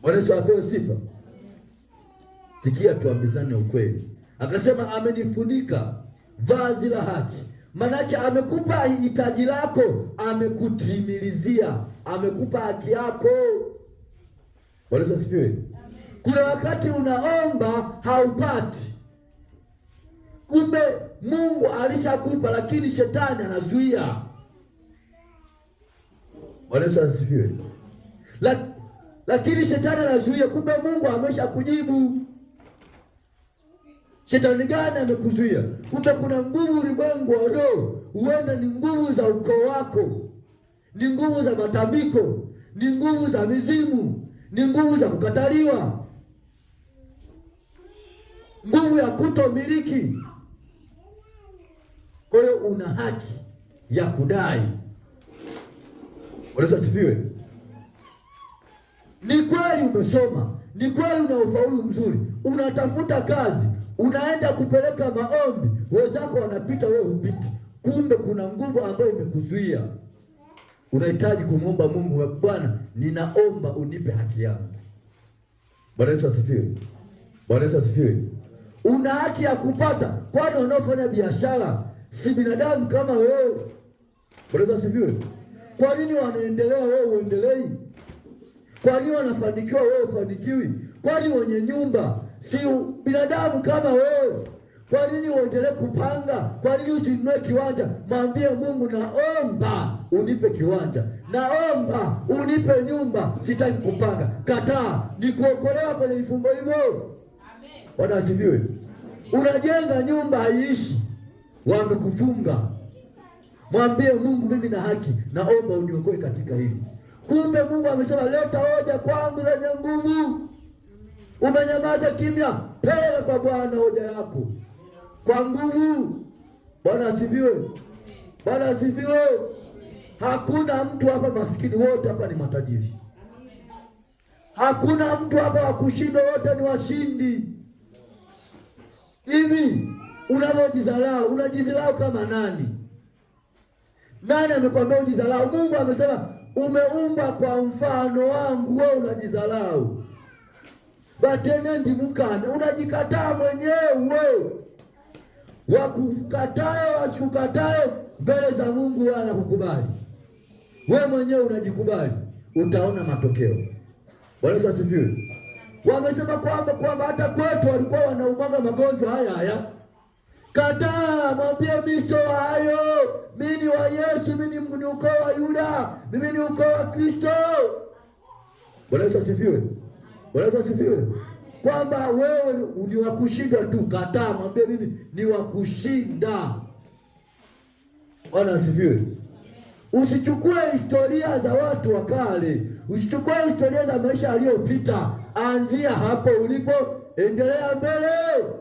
Bwana Yesu apewe sifa. Sikia, tuambizane ukweli. Akasema amenifunika vazi la haki, manake amekupa hitaji lako, amekutimilizia, amekupa haki yako. Bwana Yesu asifiwe. Kuna wakati unaomba haupati, kumbe Mungu alishakupa, lakini shetani anazuia. Bwana Yesu asifiwe. Lakini shetani anazuia, kumbe Mungu ameshakujibu. Shetani gani amekuzuia? Kumbe kuna nguvu ulimwengu wa roho, huenda ni nguvu za ukoo wako, ni nguvu za matambiko, ni nguvu za mizimu, ni nguvu za kukataliwa, nguvu ya kutomiliki. Kwa hiyo una haki ya kudai. Bwana asifiwe. Ni kweli umesoma, ni kweli una ufaulu mzuri, unatafuta kazi, unaenda kupeleka maombi, wenzako wanapita, wewe hupiti. Kumbe kuna nguvu ambayo imekuzuia. Unahitaji kumwomba Mungu, Bwana, ninaomba unipe haki yangu. Bwana Yesu asifiwe. Bwana Yesu asifiwe. Una haki ya kupata, kwani wanaofanya biashara si binadamu kama wewe? Bwana Yesu asifiwe. Kwa nini wanaendelea, wewe uendelei? Kwa nini wanafanikiwa, wewe ufanikiwi? Kwani wenye nyumba si binadamu kama wewe? Kwa nini uendelee kupanga? Kwa nini usinunue kiwanja? Mwambie Mungu, naomba unipe kiwanja, naomba unipe nyumba, sitaki kupanga. Kataa, ni kuokolewa kwenye vifungo hivyo. Bwana asifiwe. Unajenga nyumba haiishi, wamekufunga. Mwambie Mungu, mimi na haki, naomba uniokoe katika hili. Kumbe Mungu amesema leta hoja kwangu zenye nguvu. Umenyamaza kimya, peleka kwa Bwana hoja yako kwa nguvu. Bwana asifiwe. Bwana asifiwe. Hakuna mtu hapa maskini, wote hapa ni matajiri. Hakuna mtu hapa wa kushindwa, wote ni washindi. Hivi unavyojidharau, unajidharau kama nani? Nani amekwambia ujidharau? Mungu amesema umeumbwa kwa mfano wangu, wewe unajidharau. Batene ndimukane, unajikataa mwenyewe. Wakukatae wasikukatae, mbele za Mungu wewe anakukubali. Wewe mwenyewe unajikubali, utaona matokeo. Bwana Yesu asifiwe. Wamesema kwamba hata kwetu walikuwa wanaumwaga magonjwa haya haya. Kataa, mwambie mimi sio hayo, mimi ni wa Yesu, mimi ni ukoo wa Yuda, mimi ni ukoo wa Kristo. Bwana Yesu asifiwe. Bwana Yesu asifiwe. Kwamba wewe ni wa kushindwa tu, kataa, mwambie mimi ni wa kushinda. Bwana asifiwe. Usichukue historia za watu wa kale, usichukue historia za maisha yaliyopita. Anzia hapo ulipo, endelea mbele.